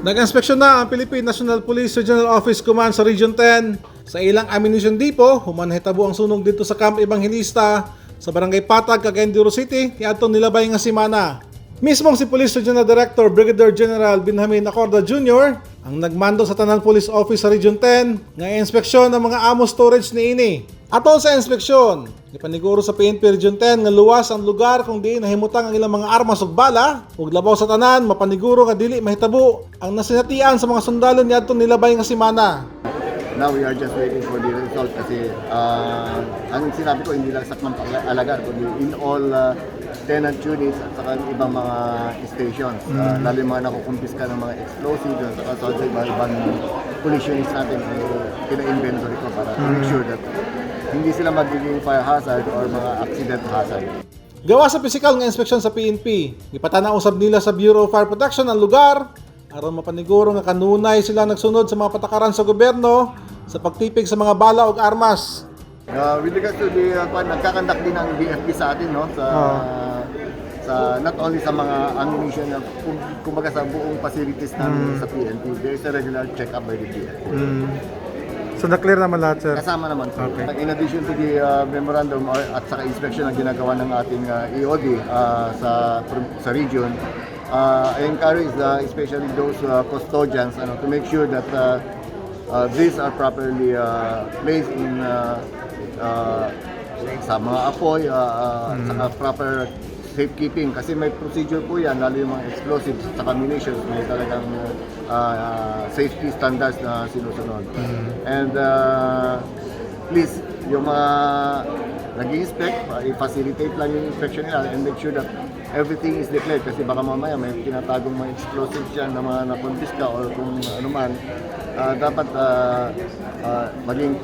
Nag-inspeksyon na ang Philippine National Police Regional Office Command sa Region 10 sa ilang ammunition depot human nahitabo ang sunog didto sa Camp Evangelista sa Barangay Patag, Cagayan de Oro City niadtong nilabay nga semana. Mismong si Police Regional Director Brigadier General Benjamin Acorda Jr. ang nagmando sa tanang police office sa Region 10 nga inspeksyon ang mga ammo storage niini. Atol sa inspeksyon, gipaniguro sa PNP Region 10 nga luwas ang lugar kung diin nahimutang ang ilang mga armas ug bala ug labaw sa tanan, mapaniguro nga dili mahitabo ang nasinatian sa mga sundalo niadtong nilabay nga semana. Now we are just waiting for the result kasi ang sinabi ko, hindi lang sa Camp Alagar kundi in all tenant units at saka ibang mga stations. Lalo yung mga nakukumpiska ng mga explosives at saka sa iba-ibang police units natin, eh, pina-inventory ko para to make sure that hindi sila magiging fire hazard or mga accident hazard. Gawa sa pisikal nga inspeksyon sa PNP, gipatanaw usab nila sa Bureau of Fire Protection ang lugar aron mapaniguro nga kanunay sila nagsunod sa mga patakaran sa gobyerno sa pagtipig sa mga bala ug armas. With regards to the nagka-conduct din ang BFP sa atin, no, sa not only sa mga ammunition na kumbaga sa buong facilities namin sa PNP, there is a regular check-up by the BFP. So na-clear naman lahat, sir. Kasama naman po. In addition to the memorandum at saka inspection na ginagawa ng ating EOD sa region, I encourage especially those custodians, ano, to make sure that these are properly placed in sa mga apoy, saka proper safekeeping kasi may procedure po yan, lalo yung mga explosives at saka munitions, may talagang safety standards na sinusunod. And please, yung mga nag-inspect, i-facilitate lang yung inspection nila and make sure that everything is declared kasi baka mamaya may tinatagong mga explosives dyan na mga nakonfiska or kung ano man, dapat maging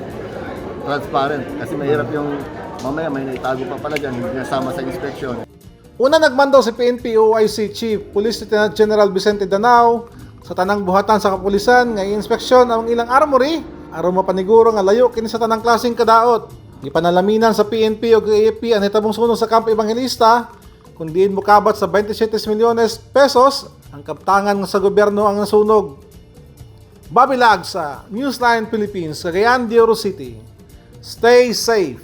transparent kasi mahirap yung mamaya may naitago pa pala dyan, hindi nasama sa inspection. Una nagmando si PNP OIC Chief Police Lieutenant General Vicente Danao sa tanang buhatan sa kapulisan nga i-inspeksyon ang ilang armory aron mapaniguro nga layo kini sa tanang klaseng kadaot. Gipanalaminan sa PNP ug AFP ang hitabong sunog sa Camp Evangelista kung diin mokabat sa 27 milyones pesos ang kaptangan nga sa gobyerno ang nasunog. Bobby Lag sa Newsline Philippines, Cagayan de Oro City. Stay safe.